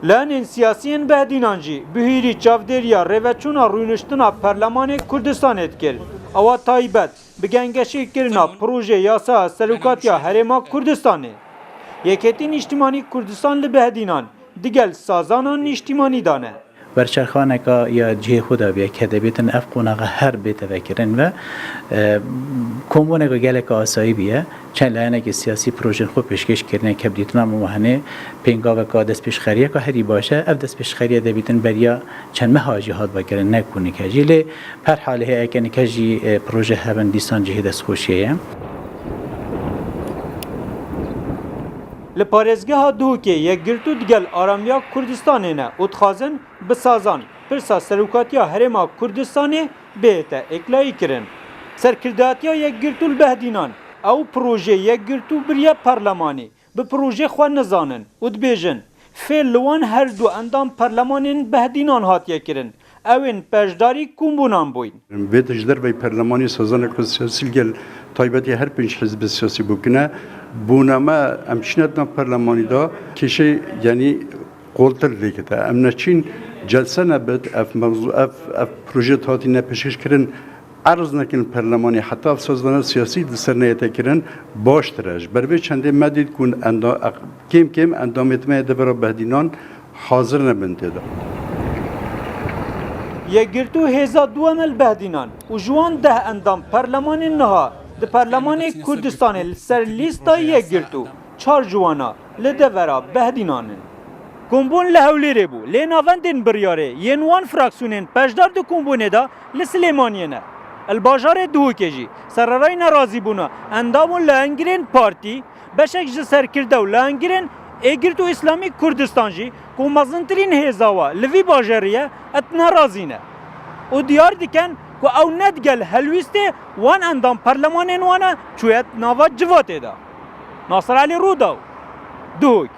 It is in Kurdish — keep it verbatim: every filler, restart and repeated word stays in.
Layenên siyasî yên Behdînan jî bi hûrî çavdêriya rêveçûna rûniştina Perlemanê Kurdistanê dikir. Ewa taybet bi gengeşêkirina projê yasaya serokatiya Herêma Kurdistanê. Yekêtî Nîştîmanî Kurdistan li Behdînan digel sazana nîştîmanî de ne. Werçerxaneka ya cihê xwe de bûye ke dibêtin ev qonaxa her bête vekirin ve, e, kombûneke gelek asayî bûye. Çend layeneke siyasî projên xwe pêşkêş kirine ke bi dîtina min û henê pêngaveka destpêşxeriyeka herî baş e. Ev destpêşxeriye dibêtin beriya çend meha jî hat vekirin, ne ku nike jî. Lê per halê heye ke nike jî, e, proje hebin dîsan cihê destxweşiyê ye. Li parêzgeha Duhokê Yekgirtû digel aramiya Kurdistanê ne û dixwazin bi sazan pirsa serokatiya Herêma Kurdistanê bihête êklayî kirin. Serkirdatiya Yekgirtû li Behdînan ew projê Yekgirtû biriye Perlemanê, bi projê xwe nizanin û dibêjin, fêl li wan her du endam Perlemanên Behdînan hatiye kirin, ew ên beşdarî kombûnan bûyn. Vê tişt dervey perlemanî sazaneke siyasî li gel taybetî her pênc hizbê siyasî bûkine. Bona me em çîne di nav perlemanî de kêşe, yanî qoltir lêkete. Em neçîn celse nebit, ev mewzû, ev, ev proje hatî ne pêşkêş kirin, erz nekin perlemanî, heta ev sazana siyasî di ser neyete kirin, baştir e. Ji ber vê çendê me dît ku enda-, kêm kêm endamêt me yê devera Behdînan hazir nebin tê de. Yekgirtû hêza duwem e li Behdînan û ji wan deh endam perlemanê niha di Perlemanê Kurdistanê li ser lîsta Yekgirtû çar ji wana li devera Behdînan in. Kombûn li Hewlêrê bû, lê navendên biryarê yên wan fraksiyonên beşdar di kombûnê de li Silêmaniyê ne. Li bajarê Duhokê jî sererayî nerazîbûna endam û leyengirên partî, beşek ji serkirde û leyengirên Êgirt û Îslamî Kurdistan jî ku mezintirîn hêza we li vî bajarî ye, et nerazî ne û diyar dikin ku ew ne digel helwîstê wan endam perlemanên wan e çûye nava civatê de. Nasir Elî Rûdaw, Duhok.